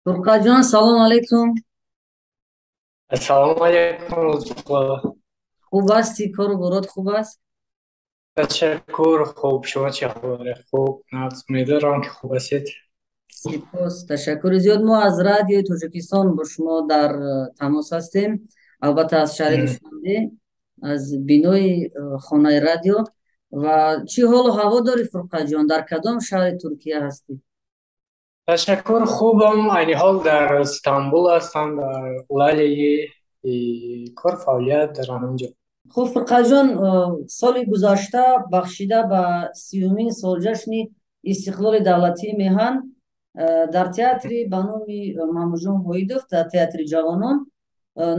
Фурқатҷон, салом алейкум. Салом алейкум, Лутфулло. Хуб ҳастӣ? Кору борот хуб аст? Ташаккур, хуб. Шумо чӣ хабаре? Хуб, нағз. Умедворам, ки хуб ҳастед. Сипос, ташаккури зиёд. Мо аз Радиои Тоҷикистон бо шумо дар тамос ҳастем, албатта, аз шаҳри Душанбе, аз бинои хонаи радио. Ва чӣ ҳолу ҳаво дорӣ, Фурқатҷон? Дар кадом шаҳри Туркия ҳастӣ? Ташаккур, хубам. Айни ҳол дар Стамбул ҳастам, дар Лалеи, кор, фаъолият дар ҳаминҷо. Хуб, Фурқатҷон, соли гузашта, бахшида ба 30-умин солҷашни истиқлоли давлатии меҳан, дар театри ба номи Маҳмудҷон Воҳидов, дар Театри ҷавонон,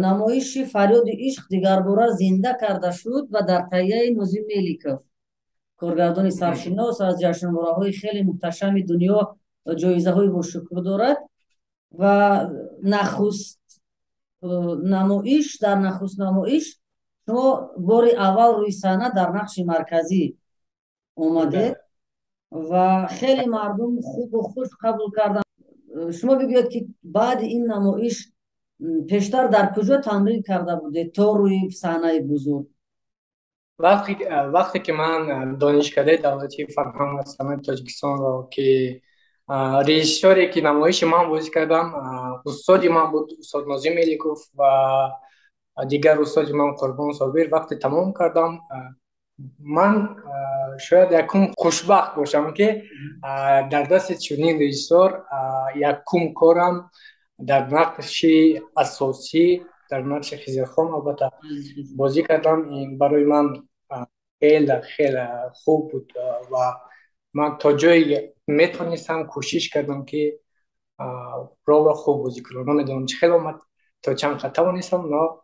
намоиши «Фарёди ишқ» дигарбора зинда карда шуд ва дар таҳияи Нозим Меликов, коргардони саршинос, аз ҷашнвораҳои хеле муҳташами дунё ҷоизаҳои бошукӯҳ дорад. Ва нахуст намоиш, дар нахуст намоиш шумо бори аввал рӯи саҳна дар нақши марказӣ омадед ва хеле мардум хубу хуш қабул карданд. Шумо бигӯед, ки баъди ин намоиш пештар дар куҷо тамрин карда будед то рӯи саҳнаи бузург? Вақте ки ман Донишкадаи давлатии фарҳанг ва санъати Тоҷикистонро, ки режиссёре, ки намоиши ман бозӣ кардам, устоди ман буд, устод Нозим Меликов, ва дигар устоди ман Қурбон Собир, вақте тамом кардам, ман шояд якум хушбахт бошам, ки дар дасти чунин режиссёр якум корам дар нақши асосӣ, дар нақши Хизирхон, албатта, бозӣ кардам. Ин барои ман хеле хеле хуб буд ва ман то ҷое метавонистам кӯшиш кардам, ки ролро хуб бозӣ кунам. Намедонам, чӣ хел омад, то чанд қад тавонистам, но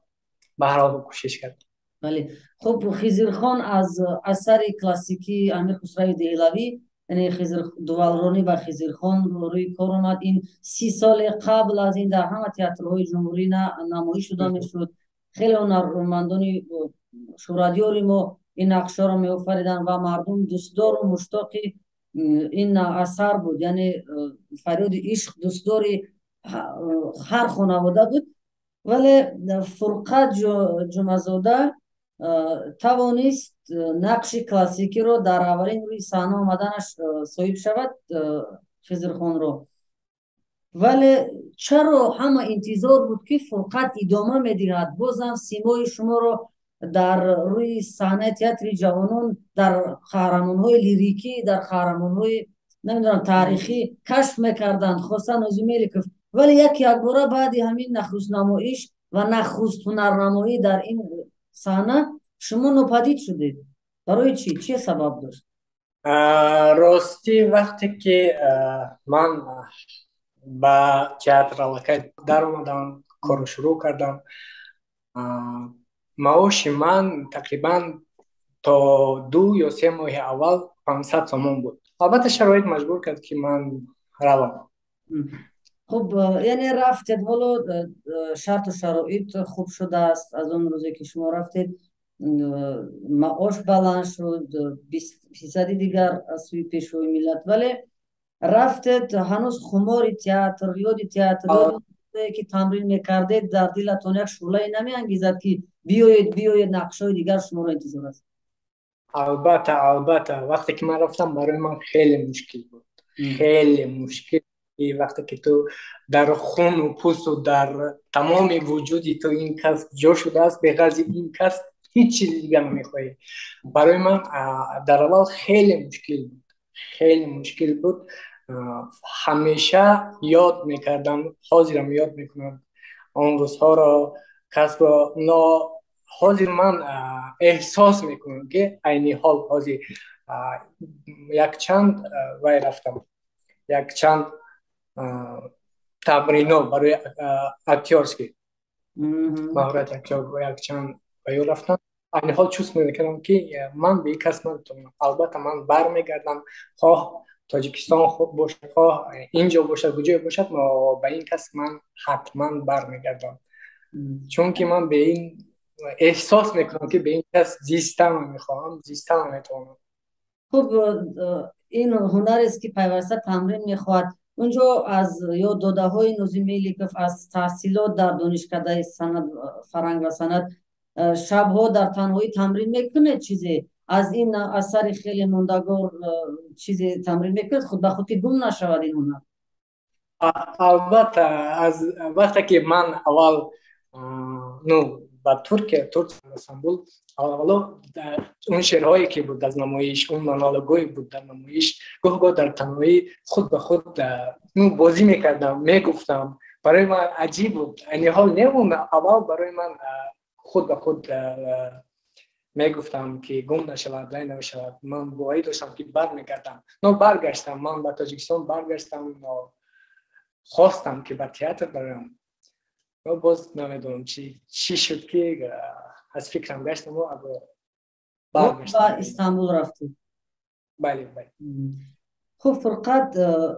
ба ҳар ҳол кӯшиш кардам. Бале, хуб, Хизирхон аз асари классикии Амир Хусрави Деҳлавӣ, яъне Хизир дувалронӣ ва Хизирхон рӯи кор омад. Ин 30 соли қабл аз ин дар ҳама театрҳои ҷумҳурӣ намоиш дода мешуд. Хеле ҳунармандони шӯҳратёри мо ин нақшҳоро меофариданд ва мардум дӯстдору муштоқи ин асар буд, яъне «Фарёди ишқ» дӯстдори ҳар хонавода буд. Вале Фурқат Ҷумъазода тавонист нақши классикиро дар аввалин рӯи саҳна омаданаш соҳиб шавад, Хизирхонро. Вале чаро ҳама интизор буд, ки Фурқат идома медиҳад, бозам симои шуморо дар рӯи саҳнаи Театри ҷавонон дар қаҳрамонҳои лирикӣ, дар қаҳрамонҳои, намедонам, таърихӣ кашф мекарданд, хоса Нозим Меликов? Вале як якбора баъди ҳамин нахуст намоиш ва нахуст ҳунарнамоӣ дар ин саҳна шумо нопадид шудед. Барои чӣ? Чӣ сабаб дошт? Ростӣ, вақте ки ман ба театр аллакай даромадам, корро шурӯъ кардам, маоши ман тақрибан то 2 ё 3 моҳи аввал 500 сомон буд. Албатта, шароит маҷбур кард, ки ман равам. Хуб, яъне рафтед. Ҳоло шарту шароит хуб шудааст. Аз он рӯзе ки шумо рафтед, маош баланд шуд, 20 фисади дигар аз сӯи Пешвои миллат. Вале рафтед, ҳанӯз хумори театр, ёди театр, ки тамрин мекардед, дар дилатон як шӯълае намеангезад, ки биёед, биёед, нақшҳои дигар шуморо интизор аст? Албатта, албатта. Вақте ки ман рафтам, барои ман хеле мушкил буд, хеле мушкил. Вақте ки ту дар хуну пӯсту дар тамоми вуҷуди ту ин касб ҷо шудааст, беғарзи ин касб ҳеҷ чизи дигар намехоҳӣ. Барои ман дар аввал хеле мушкил буд, хеле мушкил буд. Ҳамеша ёд мекардам, ҳозирам ёд мекунам он рӯзҳоро, касбро. Но ҳозир ман эҳсос мекунам, ки айни ҳол ҳозир якчанд вай рафтам, якчанд тамрино барои актёрский маҳорати актёр, якчанд ба ё рафтам. Айни ҳол чувств мекардам, ки ман бе касб наметавонам. Албатта, ман бармегардам, хоҳ Тоҷикистон бошад, хоҳ инҷо бошад, куҷое бошад, но ба ин касб ман ҳатман бармегардам, чунки ман бе ин эҳсос мекунам, ки бе ин касб зистан мехоҳам, зистан наметавонам. Хуб, ин ҳунарест, ки пайваста тамрин мехоҳад. Унҷо аз ёддодаҳои Нозим Меликов, аз таҳсилот дар донишкадаи санъат, фарҳанг ва санъат, шабҳо дар танҳоӣ тамрин мекунед чизе? Аз ин асари хеле мондагор чизе тамрин мекунед, худ ба худ ки гум нашавад ин ҳунар? Албатта, аз вақте ки ман аввал ну ба Туркия, Турция, Истанбул, аввало он шеърҳое ки буд аз намоиш, он монологҳое буд дар намоиш, гоҳ-гоҳ дар танҳоӣ худ ба худ ну бозӣ мекардам, мегуфтам. Барои ман аҷиб буд. Айни ҳол не, аввал барои ман худ ба худ мегуфтам, ки гум нашавад, лай нашавад. Ман боварӣ доштам, ки бармегардам. Но баргаштам, ман ба Тоҷикистон баргаштам, но хостам, ки ба театр барам. Но боз намедонам, чӣ шуд, ки аз фикрам гаштаму баргаштам. Ба Истанбул рафтед? Бале. Хуб, Фурқат,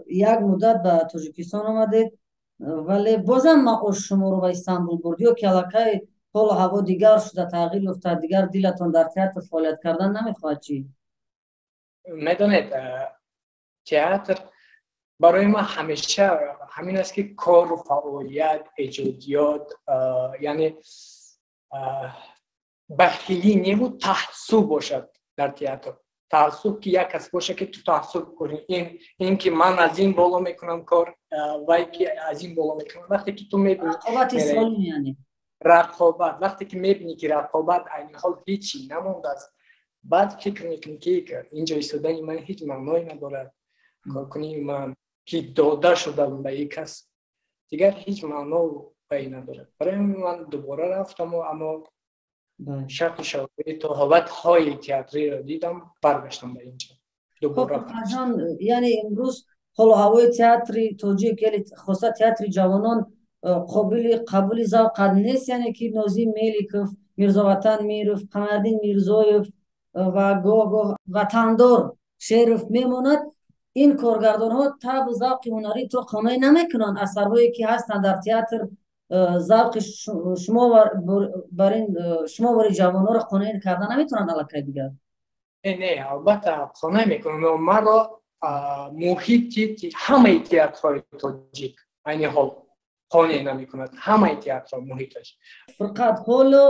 як муддат ба Тоҷикистон омадед, вале бозам маош шуморо ба Истанбул бурд ё ки аллакай ҳолу ҳаво дигар шуда, тағйир ёфта, дигар дилатон дар театр фаъолият кардан намехоҳад, чӣ? Медонед, театр барои ман ҳамеша ҳамин аст, ки кору фаъолият, эҷодиёт, яъне бахилӣ неву таҳассуб бошад дар театр. Таассуб, ки як кас боша, ки ту таассуб кунӣ, ин ки ман аз ин боло мекунам кор, вай ки аз ин боло мекунам. Вақте ки ту мебинӣ Рақобати солим яъне. Рақобат, вақте ки мебинӣ, ки рақобат айни ҳол ҳечи намондааст, баъд фикр мекунӣ, ки инҷо истодани ман ҳеҷ маъное надорад. Коркунии ман, ки дода шудам ба ин кас, дигар ҳеҷ маъно ба ин надорад. Барои ҳамин ман дубора рафтаму, аммо шарту шароиту ҳолатҳои театриро дидам, баргаштам ба инҷо дубора. Ҷон, яъне имрӯз ҳолу ҳавои театри тоҷик, яъне хоса театри ҷавонон, қобили қабули завқат нест, яъне ки Нозим Меликов, Мирзоватан Миров, Қамардин Мирзоев ва гоҳ-гоҳ Ватандор Шеров мемонад. Ин коргардонҳо табу завқи ҳунарии туро қонеъ намекунанд. Асарҳое ки ҳастанд дар театр, завқи шумо бар ин шумо вари ҷавонҳоро қонеъ карда наметавонанд аллакай дигар. Не, албатта, қонеъ мекунам. Маро муҳити ҳамаи театрҳои тоҷик айни ҳол қонеъ намекунад, ҳамаи театрҳо муҳиташ. Фурқат, ҳоло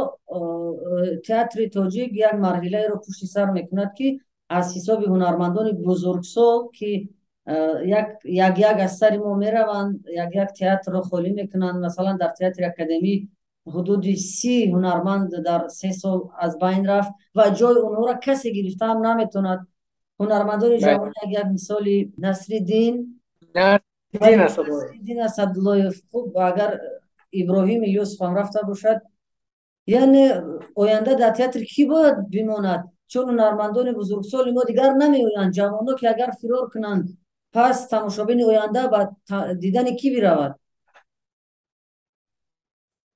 театри тоҷик як марҳилаеро пушти сар мекунад, ки аз ҳисоби ҳунармандони бузургсол, ки як як аз сари мо мераванд, як як театрро холӣ мекунанд. Масалан, дар театри академӣ ҳудуди 30 ҳунарманд дар 3 сол аз байн рафт ва ҷои онҳоро касе гирифтаам наметавонад. Ҳунармандони ҷавон, як як, мисоли Насриддин Асадуллоев, хуб, агар Иброҳим Илёсов ҳам рафта бошад, яъне оянда дар театр кӣ бояд бимонад? Чун ҳунармандони бузургсоли мо дигар намеоянд. Ҷавонҳо ки агар фирор кунанд, пас тамошобини оянда ба дидани кӣ биравад?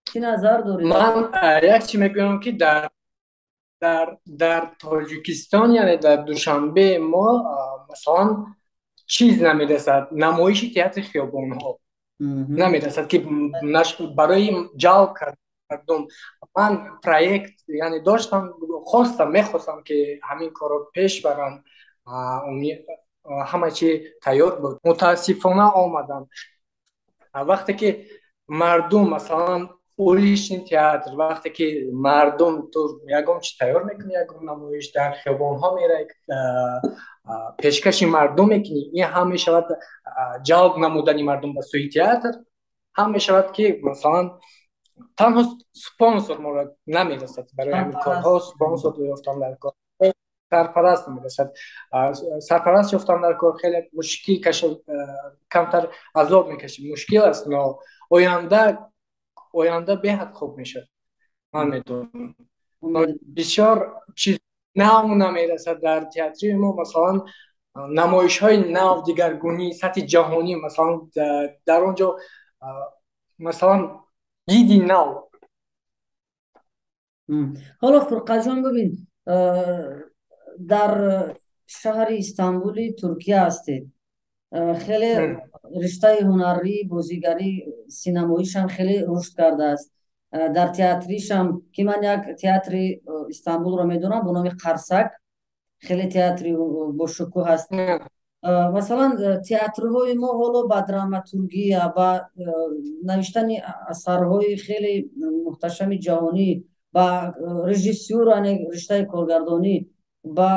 Чӣ назар доред? Ман як чи мегӯям, ки дар Тоҷикистон, яъне дар Душанбе мо, масалан, чиз намерасад, намоиши театри хиёбонҳо намерасад, ки барои ҷалб кард мардум. Ман проект, яъне, доштам, хостам, мехостам, ки ҳамин корро пеш барам, ҳама чи тайёр буд. Мутаассифона, омадам, вақте ки мардум, масалан, уличный театр, вақте ки мардум, ту ягон чи тайёр мекунӣ, ягон намоиш дар хиёбонҳо мераи, пешкаши мардум мекунӣ, ин ҳам мешавад ҷалб намудани мардум ба сӯи театр, ҳам мешавад, ки масалан, танҳо спонсор моро намерасад. Барои ҳамин корҳо спонсор ёфтан дар кор, сарпараст намерасад. Сарпараст ёфтан дар кор хеле мушкил кашид, камтар азоб мекашид, мушкил аст, но оянда беҳад хуб мешавад, ман медонам. Бисёр чиз нав намерасад дар театри мо, масалан, намоишҳои нав, дигаргунӣ, сатҳи ҷаҳонӣ, масалан, дар он ҷо, масалан, диди нав. Ҳоло, Фурқатҷон, бибин, дар шаҳри Истанбули Туркия ҳастед. Хеле риштаи ҳунарӣ, бозигарӣ, синамоишам хеле рушд кардааст. Дар театришам, ки ман як театри Истанбулро медонам бо номи Қарсак, хеле театри бошукӯҳ аст. Масалан, театрҳои мо ҳоло ба драматургия, ба навиштани асарҳои хеле муҳташами ҷаҳонӣ, ба режиссюра, яъне риштаи коргардонӣ, ба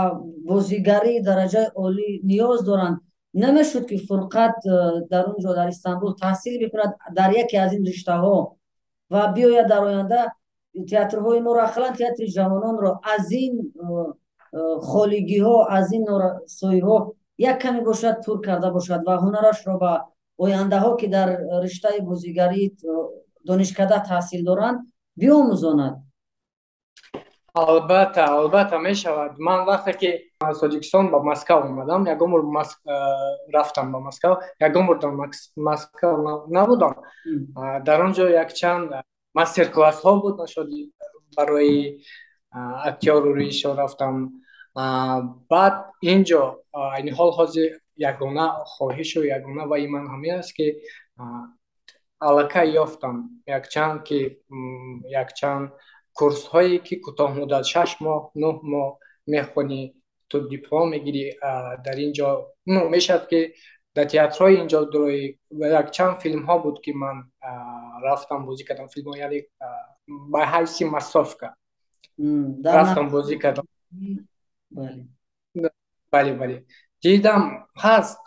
бозигарии дараҷаи олӣ ниёз доранд. Намешуд, ки Фурқат дар он ҷо, дар Истанбул, таҳсил бикунад дар яке аз ин риштаҳо ва биёяд дар оянда театрҳои моро, ақаллан театри ҷавононро, аз ин холигиҳо, аз ин норасоиҳо як каме бошад пур карда бошад ва ҳунарашро ба ояндаҳо, ки дар риштаи бозигарӣ донишкада таҳсил доранд, биомӯзонад? Албатта, албатта мешавад. Ман вақте ки аз Тоҷикистон ба Москав омадам, ягон бор рафтам ба Москав, ягон бор дар Москав набудам. Дар он ҷо якчанд мастер-классҳо буд, нашуд, барои актёру режиссёр рафтам. Баъд инҷо айни ҳол ҳозир ягона хоҳишу ягона ваи ман ҳамин аст, ки аллакай ёфтам якчанд, ки якчанд курсҳое, ки кӯтоҳмуддат, 6 моҳ, 9 моҳ мехонӣ, ту диплом мегирӣ. Дар ин ҷо, ну, мешавад, ки дар театрҳои инҷо дурои якчанд филмҳо буд, ки ман рафтам, бозӣ кардам филмҳо, яъне ба ҳайси массовка рафтам, бозӣ кардам. Бале, дидам, ҳаст.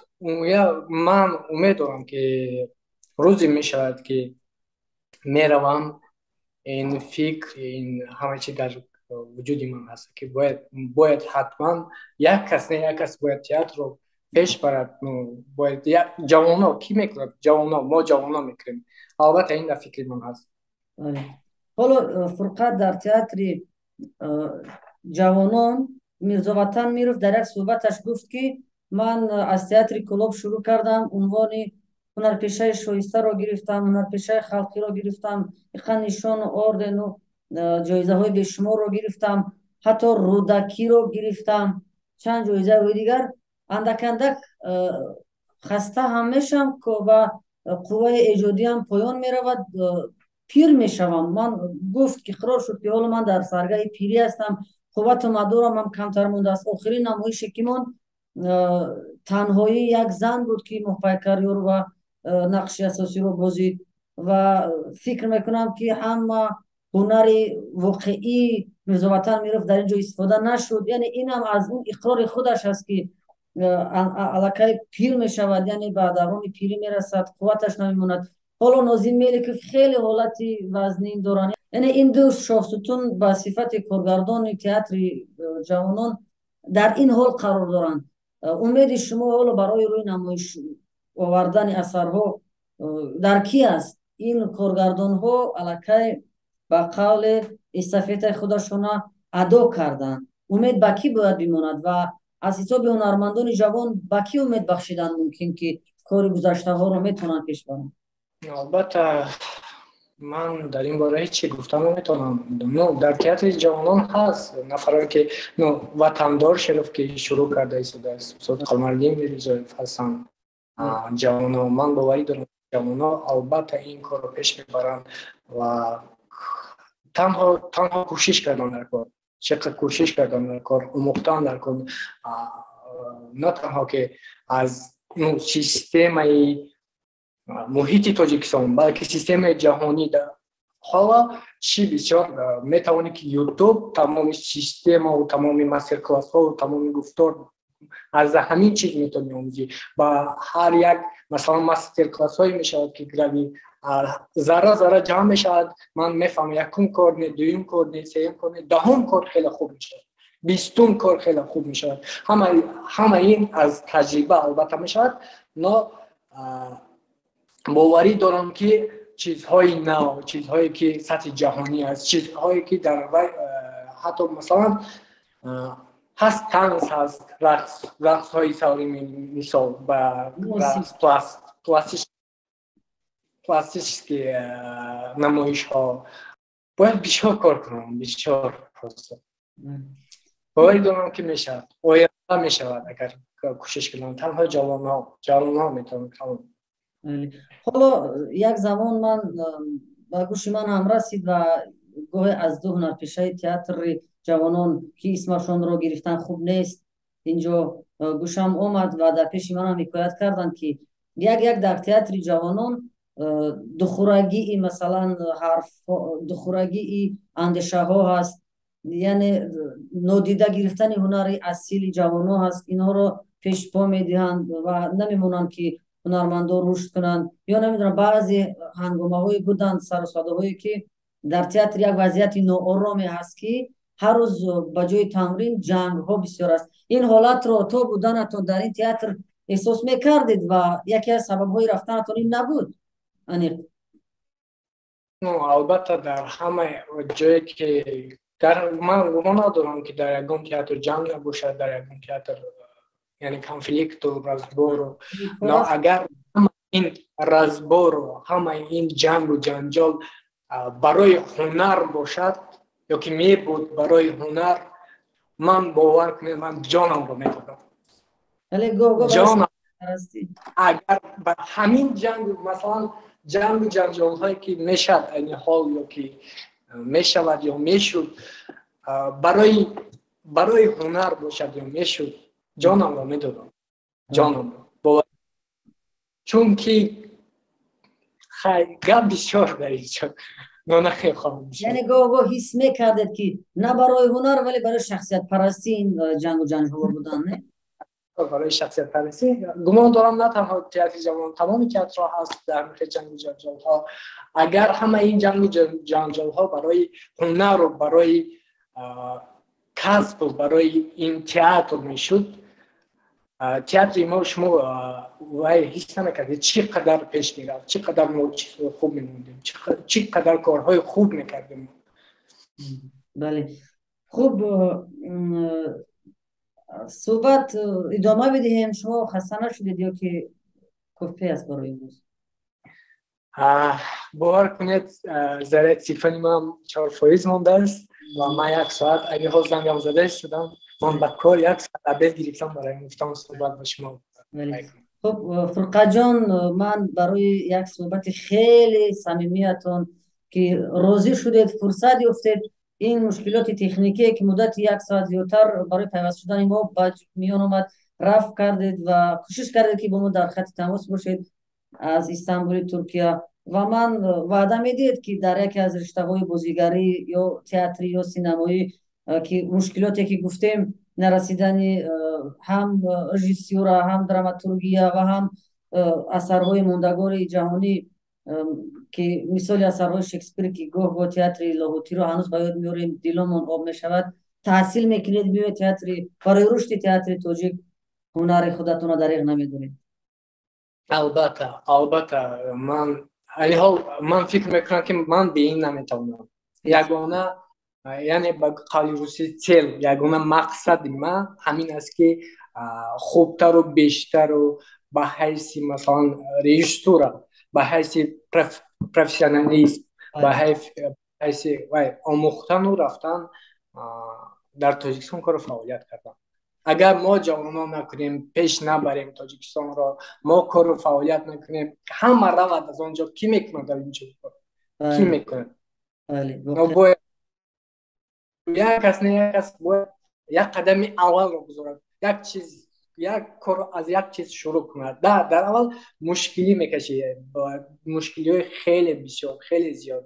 Ман умед дорам, ки рӯзе мешавад, ки меравам. Ин фикр, ин ҳама чи дар вуҷуди ман ҳаст, ки бояд ҳатман як кас, не, як кас бояд театрро пеш барад. Бояд ҷавоно. Кӣ мекунад? Ҷавоно, мо ҷавоно мекунем. Албатта, ин дар фикри ман ҳаст. Ҳоло, Фурқат, дар театри ҷавонон Мирзоватан Миров дар як суҳбаташ гуфт, ки ман аз театри Кӯлоб шурӯъ кардам, унвони ҳунарпешаи шоистаро гирифтам, ҳунарпешаи халқиро гирифтам, иқа нишону ордену ҷоизаҳои бешуморро гирифтам, ҳатто Рӯдакиро гирифтам, чанд ҷоизаҳои дигар. Андак андак хаста ҳам мешавам ва қувваи эҷодиам поён меравад, пир мешавам. Ман, гуфт, иқрор шуд, ки ҳоло ман дар саргаҳи пирӣ ҳастам, қуввату мадорам ҳам камтар мондааст. Охирин намоише, ки монд, танҳоии як зан буд, ки Моҳпайкар Ёрова нақши асосиро бозид, ва фикр мекунам, ки ҳама ҳунари воқеии Мирзоватан Миров дар ин ҷо истифода нашуд. Яъне инам аз он иқрори худаш аст, ки аллакай пир мешавад, яъне ба даврони пирӣ мерасад, қувваташ намемонад. Ҳоло Нозим Меликов хеле ҳолати вазнин доранд. Яъне ин ду шоҳсутун ба сифати коргардони театри ҷавонон дар ин ҳол қарор доранд. Умеди шумо ҳоло барои рӯи намоиш овардани асарҳо дар кӣ аст? Ин коргардонҳо аллакай ба қавле эстафетаи худашона адо карданд. Умед ба кӣ бояд бимонад ва аз ҳисоби ҳунармандони ҷавон ба кӣ умед бахшидан мумкин, ки кори гузаштаҳоро метавонанд пеш баранд? Албатта, ман дар ин бора ҳеҷ чи гуфта наметавонам. Ну, дар театри ҷавонон ҳаст нафаре, ки, ну, Ватандор Шеров, ки шурӯъ карда истодааст, устод Қалмардин Мирзоев ҳастанд, ҷавоно. Ман боварӣ дорам, ҷавоно албатта ин корро пеш мебаранд ва танҳо кӯшиш кардан дар кор, чақадр кӯшиш кардан дар кор, омӯхтан дар кор, на танҳо ки аз, ну, системаи муҳити Тоҷикистон, балки системаи ҷаҳонӣ. Ҳоло чӣ бисёр метавонӣ, ки Ютуб, тамоми системаву тамоми мастер-классҳову тамоми гуфтор, аз ҳамин чиз метавонӣ омӯзӣ. Ба ҳар як, масалан, мастер-классҳое мешавад, ки грави зарра зарра ҷамъ мешавад. Ман мефаҳмам, якум кор не, дуюм кор не, сеюм кор не, даҳум кор хеле хуб мешавад, 20-ум кор хеле хуб мешавад. Ҳама ин аз таҷриба албатта мешавад. Но боварӣ дорам, ки чизҳои нав, чизҳое ки сатҳи ҷаҳонӣ аст, чизҳое ки дар вай ҳатто, масалан, ҳаст, танц ҳаст, рақс, рақсҳои современный, мисол, ба рақс, пластический намоишҳо бояд бисёр кор кунам, бисёр. Просто боварӣ дорам, ки мешавад, оянда мешавад, агар кӯшиш кунам. Танҳо ҷавонҳо метавонанд. Ҳоло як замон ман ба гӯши ман ҳам расид ва гоҳе аз ду ҳунарпешаи театри ҷавонон, ки исмашонро гирифтан хуб нест. Инҷо гӯшам омад ва дар пеши манам ҳикоят карданд, ки як дар театри ҷавонон духурагии, масалан, ҳарф, духурагии андешаҳо ҳаст, яъне нодида гирифтани ҳунари асили ҷавонҳо ҳаст. Инҳоро пешпо медиҳанд ва намемонанд, ки ҳунармандон рушд кунанд. Ё намедонам, баъзе ҳангомаҳое буданд, сару садоҳое, ки дар театр як вазъияти ноороме ҳаст, ки ҳар рӯз ба ҷои тамрин ҷангҳо бисёр аст. Ин ҳолатро то буданатон дар ин театр эҳсос мекардед ва яке аз сабабҳои рафтанатон ин набуд, аниқ? Ну, албатта, дар ҳама ҷое ки дар ман гумон надорам, ки дар ягон театр ҷанг набошад, дар ягон театр, яъне конфликту разбору. Но агар ҳама ин разбору, ҳамаи ин ҷангу ҷанҷол барои ҳунар бошад ё ки мебуд барои ҳунар, ман, бовар кунед, ман ҷонамро медодам. Ҷонам. Агар ба ҳамин ҷанг, масалан, ҷангу ҷанҷолҳое ки мешавад айни ҳол ё ки мешавад ё мешуд, барои ҳунар бошад ё мешуд, ҷонамро медодам, ҷонамро. Чунки хай, гап бисёр дар инҷо, но намехоҳам. Яъне гоҳ гоҳ ҳис мекардед, ки на барои ҳунар, вале барои шахсиятпарастӣ ин ҷангу ҷанҷолҳо буданд, не? Барои шахсиятпарастӣ. Гумон дорам, на танҳо театри ҷавон, тамоми театрҳо ҳаст дар ҳамин ҷангу ҷанҷолҳо. Агар ҳама ин ҷангу ҷанҷолҳо барои ҳунару барои касбу барои ин театр мешуд, театри мо, шумо вай ҳис намекардед, чӣ қадар пеш мерафт, чӣ қадар мо чизҳои хуб мемондем, чӣ қадар корҳои хуб мекардем. Бале, хуб, суҳбат идома бидиҳем. Шумо хаста нашудед ё ки кофӣ аст барои имрӯз? Бовар кунед, заряди телефони ман 4% мондааст ва ман як соат айни ҳол зангам зада шудам. Ман ба кор як соат обед гирифтам, барои гуфтам суҳбат бо шумо. Хуб, Фурқатҷон, ман барои як суҳбати хеле самимиятон, ки розӣ шудед, фурсат ёфтед, ин мушкилоти техникие, ки муддати як соат зиёдтар барои пайваст шудани мо ба миён омад, рафъ кардед ва кӯшиш кардед, ки бо мо дар хати тамос бошед аз Истанбули Туркия. Ва ман ваъда медиҳед, ки дар яке аз риштаҳои бозигарӣ, ё театрӣ, ё синамоӣ, ки мушкилоте ки гуфтем, нарасидани ҳам режиссюра, ҳам драматургия ва ҳам асарҳои мондагори ҷаҳонӣ, ки мисоли асарҳои Шекспир, ки гоҳ гоҳ театри Лоҳутиро ҳанӯз ба ёд меорем, диломон об мешавад, таҳсил мекунед, меоед театри, барои рушди театри тоҷик ҳунари худатонро дариғ намедоред? Албатта, албатта. Ман айни ҳол ман фикр мекунам, ки ман бе ин наметавонам. Ягона, яъне ба қавли русӣ, цель, ягона мақсади ман ҳамин аст, ки хубтару бештару ба ҳайси, масалан, режиссура, ба ҳайси профессионализм, ба ҳайси вай омӯхтану рафтан дар Тоҷикистон кору фаъолият кардан. Агар мо ҷавонон накунем, пеш набарем Тоҷикистонро, мо кору фаъолият накунем, ҳама равад аз он ҷо, кӣ мекунад дар ин ҷо? Кӣ мекунад? Бояд як кас, не, як кас бояд як қадами аввалро гузорад, як чиз, як кор, аз як чиз шурӯъ кунад. Дар аввал мушкилӣ мекашӣ, мушкилиҳои хеле бисёр, хеле зиёд,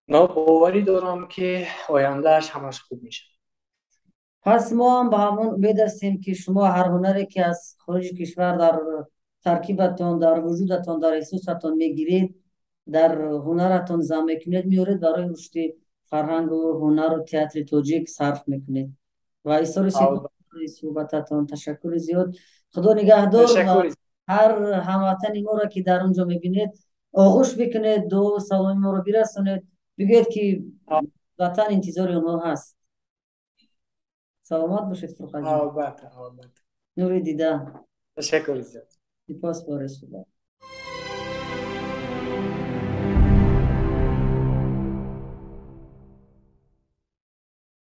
но боварӣ дорам, ки ояндааш ҳамаш хуб мешавад. Пас мо ҳам ба ҳамон умед ҳастем, ки шумо ҳар ҳунаре, ки аз хориҷи кишвар дар таркибатон, дар вуҷудатон, дар эҳсосатон мегиред, дар ҳунаратон зам мекунед, меоред, барои рушди фарҳангу ҳунару театри тоҷик сарф мекунед. Ва изҳори суҳбататон ташаккури зиёд. Худо нигаҳдор. Ҳар ҳамватани моро, ки дар он ҷо мебинед, оғӯш бикунед, дуо саломи моро бирасонед, бигӯед, ки ватан интизори онҳо ҳаст. Саломат бошед, Фурқатҷон. Албатта, албатта. Нури дида. Ташаккури зиёд. Сипос барои суҳбат.